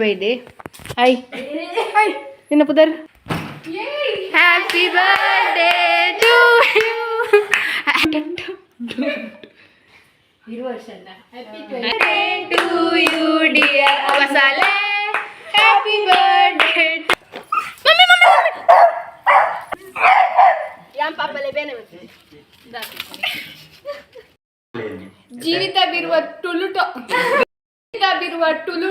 ಬೈದೆ. Hi hi, ನಿನ್ನ ಪುದರ್? Happy birthday to you. To you, dear ಮಸಾಲೆ. Happy birthday, mummy, mummy. ಜೀವಿತ ಬಿರುವ ಟುಲುಟೊ, ಜೀವಿತ ಬಿರುವ ಟುಲು.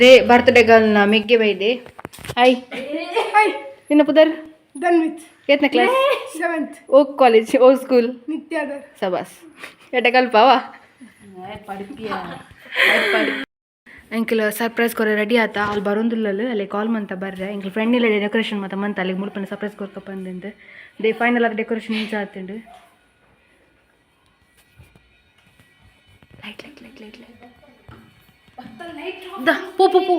They, birthday ಗರ್ಲ್ನ ಮೆಗ್ಗೆ ಬೈದೆ. ಹಾಯ್ ಹಾಯ್, ನಿನ್ನ ಪುದರ್? ಧನ್ವಿತ್. ಏತ್ನ ಕ್ಲಾಸ್? ಸೆವೆಂತ್. ಓ ಕಾಲೇಜ್, ಓ ಸ್ಕೂಲ್? ನಿತ್ಯಾದರ್. ಸಬಾಸ್, ಎಡ್ಡೆ ಕಲ್ಪಾವ. ಅಂಕಲ್ ಸರ್ಪ್ರೈಸ್ ಕೊರೆ ರೆಡಿ ಆತ. ಅಲ್ಲಿ ಬರೋಂದಿಲ್ಲ, ಅಲ್ಲಿ ಕಾಲ್ ಮಂತ ಬರ್ರೆ. ಎಂಕಲ್ ಫ್ರೆಂಡ್ ಇಲ್ಲ, ಡೆಕೋರೇಷನ್ ಮಾತ ಮಂತ ಅಲ್ಲಿಗೆ ಮುಲ್ಪನ ಸರ್ಪ್ರೈಸ್ ಕೊರ್ಕಪ್ಪ ಅಂದಂತೆ. They, final ಆದ ಡೆಕೋರೇಷನ್ ಇಂಚ ಆತುಂಡು. Light, light, light, light, light the. ಪೋ ಪೋ ಪೋ.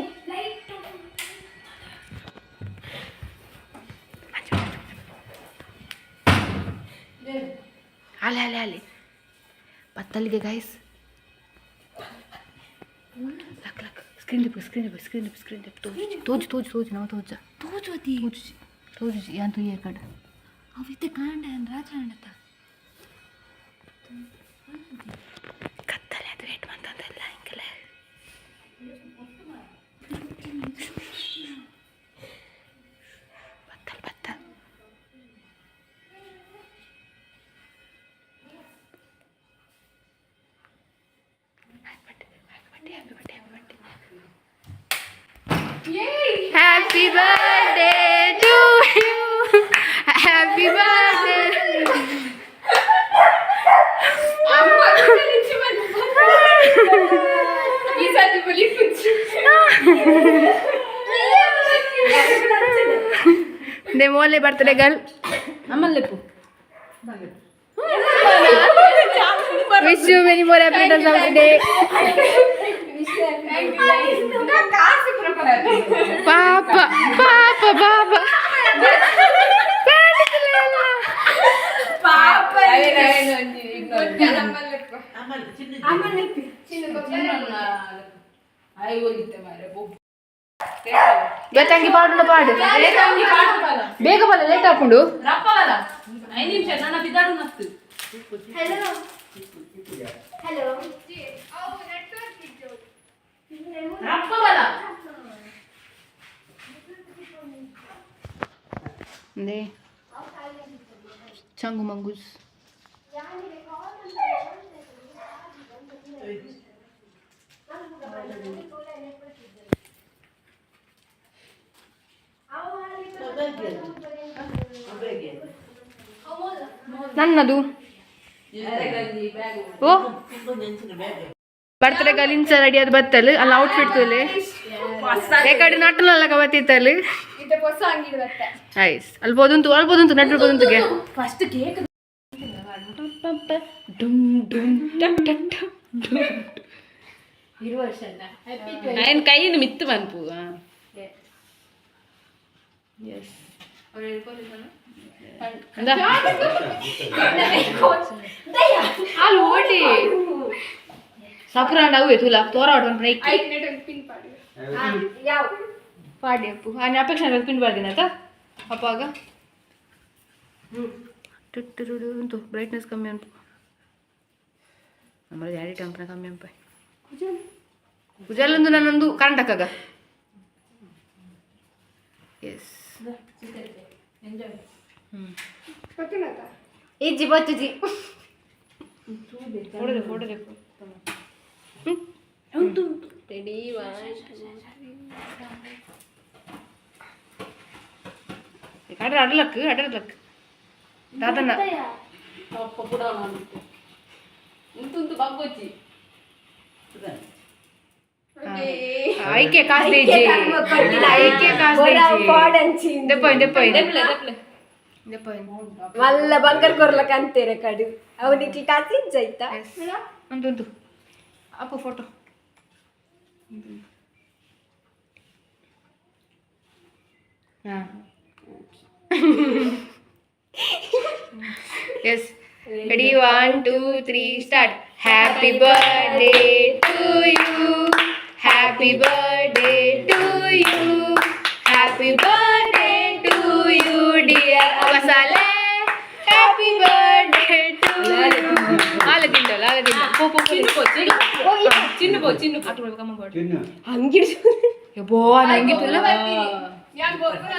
ಅಲೆ ಅಲೆ ಅಲೆ, ಬತ್ತಲಿಗೆ ಗೈಸ್. ಲಕ್ ಲಕ್, ಸ್ಕ್ರೀನ್ ದಿಪ್ಪು, ಸ್ಕ್ರೀನ್ ದಿಪ್ಪು, ಸ್ಕ್ರೀನ್ ದಿಪ್ಪು, ಸ್ಕ್ರೀನ್ ದಿಪ್ಪು. ತೋಜು ತೋಜು ತೋಜು ತೋಜು, ನಾವು ತೋಜ ತೋಜುವತಿ. ತೋಜು ತೋಜು, ಯಾನ್ ತೂಯೆ ಕಡೆ. ಅವಿತ್ತೆ ಕಾಂಡ ರಾಜಾಂಡತ. ಕತ್ತಲೆ ಅದು wait ಮಂತಂದಲ್ಲ ಇಂಕಲೆ. ಬತ್ತಲ್ ಬತ್ತಲ್. Happy birthday, happy birthday, happy birthday to you. Happy birthday. ಈ ಸತಿ ಬಲಿ. ದೆ, ಮೋಲೆ ಬರ್ತ್ಡೇ ಗರ್ಲ್. ಅಮ್ಮಲ್ಲೆಪ್ಪು. Wish you many more happy returns of the day. ಪಾಪ ಪಾಪ ಪಾಪ. ಪಾಪ. ಬೇತಂಗಿ ಪಾಡುನ ಪಾಡು, ಬೇಗ ಬಲ್ಲ, ಲೇಟ್ ಹಾಕೊಂಡು. 5 ನಿಮಿಷ ನನ್ನ ಬಿದಾಡು ನತ್ತು. ಹಲೋ. ರಪ್ಪವಲ್ಲ. They, Changu ಮಂಗೂಸ್. ನನ್ನದು ಓ ಬರ್ತ್ಡೇ ಗಲಿನ್ಸ ರೆಡಿ ಅದು ಬತ್ತಲ್ ಅಲ್ಲ. ಔಟ್ಫಿಟ್ ತುಲೆ ಏಕಡೆ ನಟ್ಟನಲ್ಲ ಬತ್ತಿತ್ತಲ್ಲಿ. ಇತ್ತೆ ಹೊಸ ಅಂಗಡಿ ಬತ್ತೆ. ಐಸ್ ಅಲ್ಬೋದುಂಟು, ಅಲ್ಬೋದುಂಟು, ನಟ್ಟು ಬೋದುಂಟುಗೆ. First cake. ಡುಮ್ ಡುಮ್ ಟಕ್ ಟಕ್ ಟಕ್ ಡುಮ್. ఆయన ಕೈಯಿಂದ ಮಿತ್ತು ಮನ್ಪು. ಎಸ್, ಅಂದ ಹಾಲು ಓಟಿ ಸಪುರಾಂಡ ಅವೆ ತುಲ ತೋರ ಆಡ್ ಬ್ರೇಕ್. ಐಕ್ ನೆಟ್ ಒಂದು ಪಿನ್ ಪಾಡಿ. ಯಾವ? ಪಾಡಿ ಅಪ್ಪು ಆನೆ ಅಪೇಕ್ಷೆ ಪಿನ್ ಪಾಡ್ದಿನತ ಅಪ್ಪಾಗ ಟುಟ್ಟುರುಡು ಉಂಟು. ಬ್ರೈಟ್ನೆಸ್ ಕಮ್ಮಿ ಉಂಟು ನಮ್ಮದು. ಎಡಿಟ್ ಅಂಪನ ಕಮ್ಮಿ ಅಂಪ ಕುಜಲ್ಲೊಂದು ನನ್ನೊಂದು ಕರೆಂಟ್ ಹಾಕಾಗ. ಎಸ್. ಪಟ್ಟಣದ. ಇಜ್ಜಿ ಬತ್ತುಜಿ. Photo photo. ರೆಡಿ, ಒನ್, ಅಡರ್ ಅಡಲಕ್ ಅಡರ್ಲಕ್ ದಾದನ. ಅಪ್ಪ ಕೂಡ ಉಂಟುಂಟು ಬಗ್ಗೊಚ್ಚಿ. ಐಕೆ ಕಾಸು ದೇಜಿ, ಐಕೆ ಕಾಸು ದೇಜಿ. ಪಾಡಂಚಿ. ದೆಪ್ಪಾಯ್ ದೆಪ್ಪಾಯ್. ದೆಪ್ಲೆ ದೆಪ್ಲೆ. ದೆಪ್ಪಾಯ್. ಮಲ್ಲ ಬಂಗಾರ ಕೊರ್ಲಕ ಅಂತೀರ ಕಡು ಅವನಿಗೆ ಕಾಸು ಇಜ್ಜಾಯ್ತಾ? ಉಂಟು ಉಂಟು ಅಪ್ಪು ಫೋಟೋ. ಹಾಂ, S. Ready, 1 2 3 start. Happy birthday to you, happy birthday to you, happy birthday to you dear Masale, happy birthday to you. ಆಲ ತಿಂಡಲ್ಲ, ಆಲ ತಿಂಡ. ಪೋ ಪೋ ಪೋ. ಚಿನ್ನು ಪೋ, ಚಿನ್ನು ಪೋ, ಚಿನ್ನು ಪೋ. ಚಿನ್ನು. ಹಂಗಿಡ್ಸು. ಯಬ್ಬೋ, ನಂಗಿತ್ತಲ್ಲ. ಯಾನ್ ಗೊಬ್ಬರ.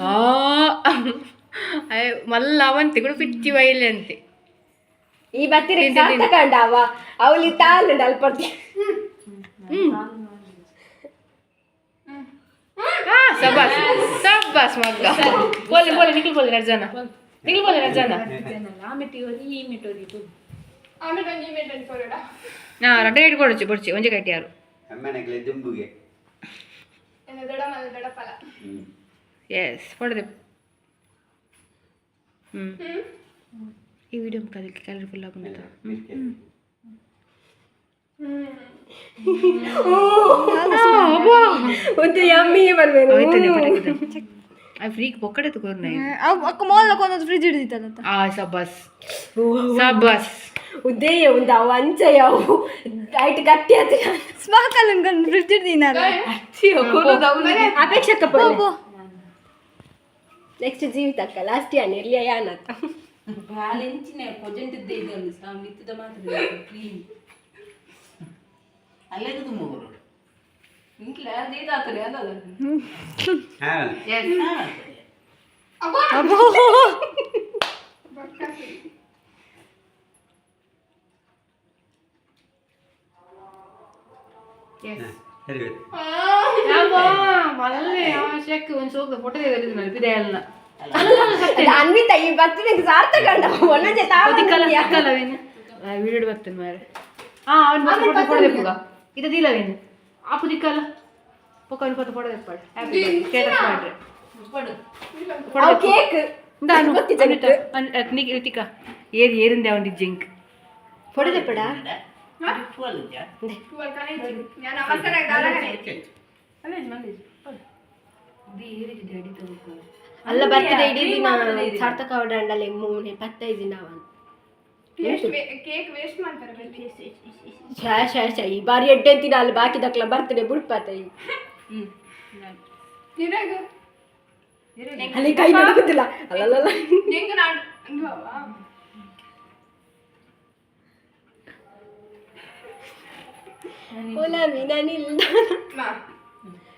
ಆ ಮಲ್ಲ ಅವಂತೆ ಕೂಡ ಪಿಚ್ಚಿ ವೈಲೆ ಅಂತೆ. ಈ ಬತ್ತಿರ ಸಾರ್ಥಕಂಡವ ಅವಳಿ ತಾಲುಂಡು ಅಲ್ಪರ್ತಿ. ಹಾ, ಸಬ್ಬಾಸ್ ಸಬ್ಬಾಸ್ ಮಗ್ಗ. ಬೋಲೆ ಬೋಲೆ, ನಿಖಿಲ್ ಬೋಲೆ, ರಜಾನ ನಿಖಿಲ್ ಬೋಲೆ ರಜಾನ. ಆಮೇಲೆ ಒಂಜಿ ಇಮೇಟ್ ಕೊರಡ. ಹಾ, ರಡ್ಡೆ ಇಟ್ಕೊಡಚ್ಚು ಬೊಡ್ಚಿ ಒಂಜೆ ಕಟ್ಟಿ ಯಾರು. ಅಮ್ಮನಗ್ಲೆ ದುಂಬುಗೆ. ಎನ್ನ ದೊಡ ಮಲ್ಲ ದೊಡಪಲ. ಹ್ಮ್. ಎಸ್, ಹೊಡೆದೆ. ಈ ವಿಡಿಯೋ ಅದಕ್ಕೆ ಕ್ಯಾಲರಿ ಫುಲ್ ಆಗುಂಟ. ಒಂದು ಯಮ್ಮಿ ಬರ್ಬೇನು. ಆ ಫ್ರೀಕ್ ಪೊಕ್ಕಡೆ ತಗೋರ್ನ. ಅಕ್ಕ ಮೋಲ್ ಒಂದೊಂದು ಫ್ರಿಜ್ ಹಿಡಿದಿತ್ತಲ್ಲ. ಆ ಸಬ್ಬಾಸ್ ಸಬ್ಬಾಸ್. ಉದ್ದೇಯ ಒಂದು ಅವು ಅಂಚ ಯಾವು ಐಟ್ ಗಟ್ಟಿ ಆತ. ಸ್ಮಾಕಲ್ ಅನ್ಕೊಂಡು ಫ್ರಿಜ್ ಹಿಡ್ದಿನಾರ. ಅಪೇಕ್ಷಕ್ಕ ನೆಕ್ಸ್ಟ್ ಜೀವಿತಕ್ಕ ಲಾಸ್ಟ್ ಯಾನ್ ಎಲ್ಲಿಯ ಯಾನತ್ತ. ಬಾಲೆಂಚಿನ ಪೊಜೆಂಟಿದ್ದೆ ಇದೊಂದು ಮಿತ್ತದ ಮಾತ್ರ ಕ್ಲೀನ್. ಇಂಕ್ಲ ಅದೇದಾತಲೆ ಅಲ್ಲ. ಹಾ. ಎಸ್. ಅಬ್ಬೋ. ಎಸ್. ಸರಿ. ಮಲ್ಲೆ ಶೆಕ್ ಒಂದು ಸೋಕ್ ಫೋಟೋ ತೆಗೆದಿದ್ದು ಪಿದೆ ಅಲ್ಲ. ಅನ್ವಿತ ಈ ಬತ್ತಿನ ಸಾರ್ಥಕ ಒಂದೊಂದೇ ತಿಕ್ಕಲ್ಲ. ತಾವ. ತಿಕ್ಕಲ್ಲವೇನು ವಿಡಿಯೋ ಬರ್ತಾನೆ ಮಾರೆ. ಹಾ, ಅವನು ಫೋಟೋ ಫೋಟೋ ತೆಪ್ಪುಗ ಇದದಿಲ್ಲವೇನು ಆಪು ತಿಕ್ಕಲ್ಲ ಪೊಕ್ಕ. ಅವನು ಫೋಟೋ ಫೋಟೋ ತೆಪ್ಪಾಡು, ಹ್ಯಾಪಿ ಸ್ಟೇಟಸ್ ಮಾಡ್ರಿ. ಅವು ಕೇಕ್. ನಾನು ರಿತಿಕಾ ಏರಿ ಏರಿಂದೆ ಅವನ ಜಿಂಕ್. ಫೋಟೋ ತೆಪ್ಪಡ. ഞാൻ ಅವಸರ ದಾದಗನೆ. ಅಲ್ಲ ಬರ್ತದೆ ಇಡೀ ದಿನ ಸಾರ್ಥಕ ಅವಡಂಡಲೆ ಮೂನೆ ಪತ್ತೈದು ದಿನ ಅವನು. ಕೇಕ್ ವೇಸ್ಟ್ ಮಾಡ್ತಾರೆ ಬೆಲ್ಲಿ. ಶಾ ಶಾ ಶಾ, ಈ ಬಾರಿ ಎಡ್ಡೆ ಅಂತಿನ ಅಲ್ಲಿ ಬಾಕಿ ದಕ್ಲ ಬರ್ತದೆ ಬುಡ್ಪಾತ ಈ. ನಿನಗ ಅಲ್ಲಿ ಕೈ ನಡುಗುದಿಲ್ಲ ಅಲ್ಲಲ್ಲ. ಹೆಂಗ ನಾಡ್ ಅಂದ್ವಾ. ಓಲಾಮಿ ನಾನಿಲ್ಲ. ಮಾ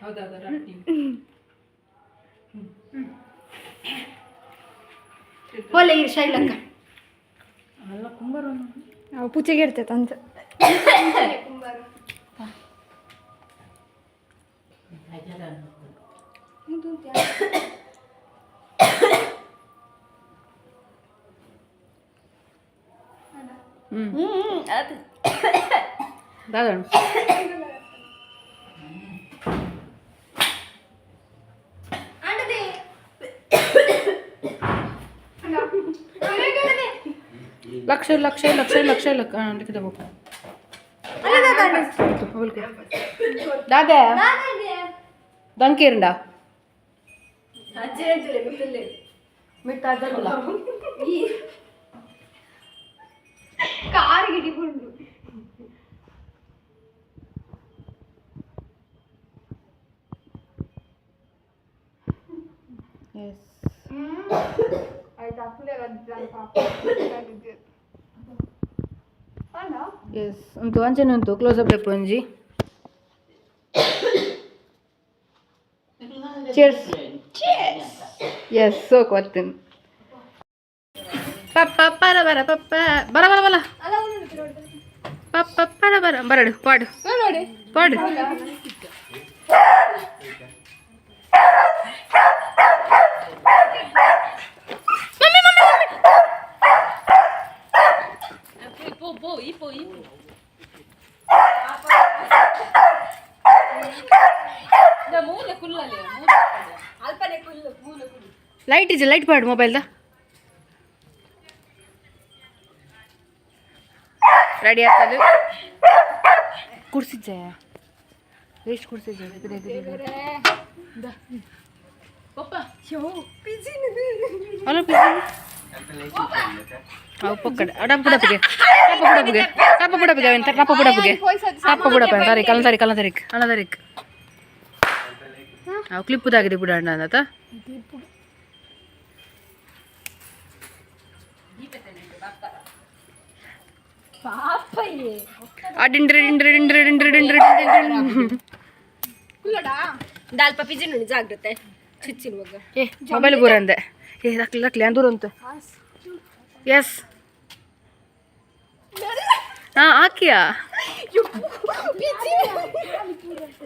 ಹೌದಾ ರೊಟ್ಟಿ. ಹೋಲೆ ಇರು ಶೈಲಕ್ಕ. ಅವು ಪೂಜೆಗೆ ಇರ್ತೈತೆ ಅಂತ. ಕುಂಬಾರ. ದಾದಾ. ಲಕ್ಷ ಲಕ್ಷ ಲಕ್ಷ ಲಕ್ಷ ಲಕ್ಷ ಲಿಖಿತ. ದಾದಾ ದಂಕೇರಂಡ. ಕಾರ್ ಗಿಡಿಕೊಂಡು. ಎಸ್. ಆಯ್ತು, ಅಪ್ಪನೇ ರದ್ದಾನ ಪಾಪ. ಅಲ್ಲ. ಎಸ್, ಉಂಟು ಅಂಚನೆ ಉಂಟು. ಕ್ಲೋಸ್ ಅಪ್ ಲೆಪ್ಪು ಒಂಜಿ. Cheers. S, soak ಬರ್ತೀನಿ. ಪಪ್ಪ ಪರ ಬರ ಪಪ್ಪ ಬರ ಬರ ಬಲ ಪಪ್ಪ ಪರ ಬರ ಬರಡು ಪಾಡು. ನೋಡಿ. ಪಾಡು. ಪೋ ಪೋ, ಈ ಪೋ ಈ ಪೋ. ಮೂಲೆ ಕುಲ್ಲಲೆ ಮೂಲೆ. ಅಲ್ಪನೆ ಕುಲ್ಲು ಮೂಲು ಕುಲ್ಲು. ಲೈಟ್ is light ಪಾಡು ಮೊಬೈಲ್ದ. ರೆಡಿ ಆಗ್ತದೆ. ಕುರ್ಸಿ ಜಯ ವೇಸ್ಟ್ ಕುರ್ಸಿ ಜಯ. ಪಪ್ಪ. ಅಲ್ಲ. ಅವು ಪೊಕ್ಕಡೆ ಅಡಪ್ಪ ಬುಡಪ್ಪಿಗೆ, ಟಪ್ಪ ಬುಡಪ್ಪಿಗೆ, ಟಪ್ಪ ಬುಡಪ್ಪಿಗೆ, ಅವೇನು ಟಪ್ಪ ಬುಡಪ್ಪಿಗೆ, ಟಪ್ಪ ಬುಡಪ್ಪ. ತಾರೀಕು ಅಲ್ಲ, ತಾರೀಕು ಅಲ್ಲ, ತಾರೀಕು ಅಲ್ಲ, ತಾರೀಕು. ಅವು ಕ್ಲಿಪ್ಪುದಾಗಿದೆ ಬಿಡ ಅಣ್ಣ ಅಂದತ. ಅಡಿಂಡ್ರಿ ಡಿಂಡ್ರಿ ಡಿಂಡ್ರಿ ಡಿಂಡ್ರಿ ಡಿಂಡ್ರಿ ಡಿಂಡ್ರಿ. ದಾಲ್ಪ ಪಿಜಿನ ಜಾಗ್ರತೆ ಚುಚ್ಚಿರುವಾಗ. ಏ, ಮೊಬೈಲ್ ಬೂರ ಅಂದೆ. ಏ, ಲಕ್ಲಿ ಲಕ್ಲಿ ಅಂದೂರು ಅಂತ. ಎಸ್, ಹಾಂ, ಹಾಕಿಯಾ?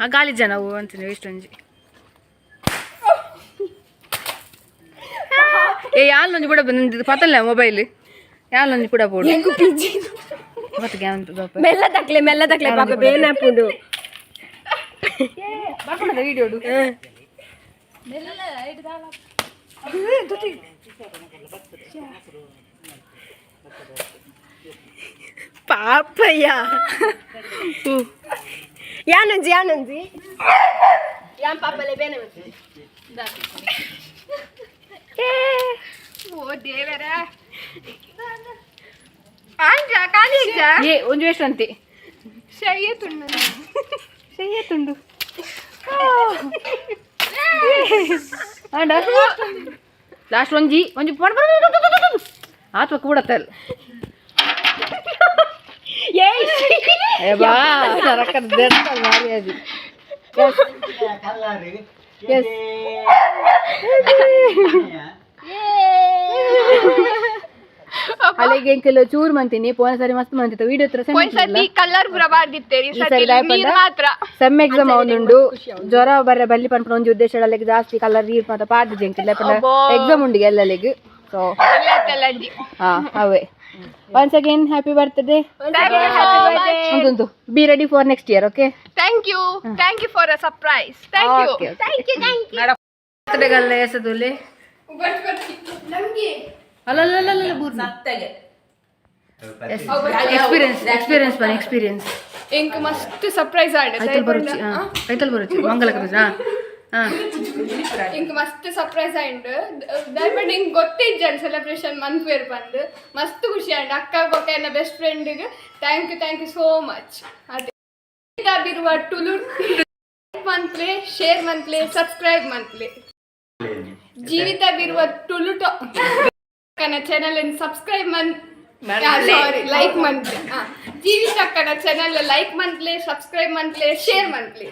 ಆ ಗಾಲಿ ಜನ ಅವು ಅಂತೀನಿ ಎಷ್ಟೊಂಜಿ. ಏ, ಯಾಲ್ ಒಂಜಿ ಕೂಡ ಬಂದಿದ್ದು ಪತಲ್ಲ ಮೊಬೈಲ್, ಯಾಲ್ ಒಂಜಿ ಕೂಡ ಬೋಡು ಮತ್ತೆ ಗ್ಯಾನ್ ಬಾಪ. ಮೆಲ್ಲ ತಕ್ಲೆ, ಮೆಲ್ಲ ತಕ್ಲೆ ಪಾಪ, ಬೇನಾಪುಂಡು. ಬರ್ಪುಂಡದ ವಿಡಿಯೋಡು. ಪಾಪಯ್ಯ. ಯಾನೊಂಜಿ ಯಾನೊಂಜಿ ಯಾನ್ ಪಾಪಲೆ ಬೇನೆ. ಓ ದೇವರ, ಆಂಜ ಖಾಲಿ. ಏ, ಒಂಜಿ ವೇಸ್ಟ್ ಅಂತಿ. ಶಯ್ಯ ತುಂಡು. ಶಯ್ಯ ತುಂಡು. ಆಂಡ ಲಾಸ್ಟ್ ಒಂಜಿ ಒಂಜಿ ಆತ್ಮ ಕೂಡತ್ತಲ್ಲ. ಏ ಬಾ, ರಕ್ಕದ ಮಾರಿ ಅದು. ಕಲ್ಲಾರಿ. ಎಸ್. ಅಲ್ಲಿಗೆ ಕೆಲವು ಚೂರು ಮಂತೀನಿ. ಪೋನ ಸರಿ ಮಸ್ತ್ ಮಂತಿತ್ತು ವಿಡಿಯೋ ಹತ್ರ. ಒಂದ್ಸತಿ ಕಲರ್ ಪೂರ ಬಾರ್ದಿತ್ತೇರಿ. ಈ ಸರಿ ನೀರ್ ಮಾತ್ರ. ಸೆಮ್ ಎಕ್ಸಾಮ್ ಅವನುಂಡು, ಜ್ವರ ಬರ ಬಲ್ಲಿ ಪನ್ಪುನ ಒಂಜಿ ಉದ್ದೇಶ ಅಲ್ಲಿಗೆ ಜಾಸ್ತಿ ಕಲರ್ ನೀರ್ ಮಾತ ಪಾಡ್ದು ಜಂಕಿಲ್ಲ. ಎಕ್ಸಾಮ್ ಉಂಡಿಗೆ ಎಲ್ಲಲ್ಲಿಗೆ, ಸೊ ಎಲ್ಲ. ಹಾ, ಅವೇ. Once again happy birthday. ಉಂಟು, be ready for next year, okay? Thank you, thank you for a surprise. Thank you. Thank you, thank you. ಬರ್ತ್ಡೇಗಲ್ಲ ಎಸದುಲೆ. ಅಲ್ಲ ಅಲ್ಲ ಅಲ್ಲ ಅಲ್ಲ, ಬೂರ್ನ ಎಕ್ಸ್ಪೀರಿಯನ್ಸ್, ಎಕ್ಸ್ಪೀರಿಯನ್ಸ್ ಬನ್ನಿ, ಎಕ್ಸ್ಪೀರಿಯನ್ಸ್. ಎಂಕ್ ಮಸ್ತ್ ಸರ್ಪ್ರೈಸ್ ಆಂಡ್. ಐತಲ್ ಬರುಚಿ, ಹಾಂ, ಐತಲ್ ಬರುಚಿ ಮಂಗಲ ಹಾಂ ಹಾಂ. ಎಂಕ್ ಮಸ್ತ್ ಸರ್ಪ್ರೈಸ್ ಆಂಡ್. ದಯಮಾಡಿ ಎಂಕ್ ಗೊತ್ತಿಜ್ಜಾನ್ ಸೆಲೆಬ್ರೇಷನ್ ಮನ್ಪೇರ್ ಬಂದು. ಮಸ್ತ್ ಖುಷಿ ಆಂಡ್. ಅಕ್ಕ ಬೊಕ್ಕ ಎನ್ನ best ಫ್ರೆಂಡ್ಗೆ thank you, thank you so much. ಅದೇ ಇರುವ ಟುಲು ಮಂತ್ಲೆ, ಶೇರ್ ಮಂತ್ಲೆ, ಸಬ್ಸ್ಕ್ರೈಬ್ ಮಂತ್ಲೆ. ಜೀವಿತ ಬಿರುವ ಟುಲು ಅಕ್ಕನ ಚಾನೆಲ್ ಸಬ್ಸ್ಕ್ರೈಬ್ ಮನ್, ಸಾರಿ, ಲೈಕ್ ಮಂತ್ಲೆ. ಜೀವಿತ ಅಕ್ಕನ ಚಾನೆಲ್ ಲೈಕ್ ಮಂತ್ಲೆ, ಸಬ್ಸ್ಕ್ರೈಬ್ ಮಂತ್ಲೆ, ಶೇರ್ ಮಂತ್ಲೆ.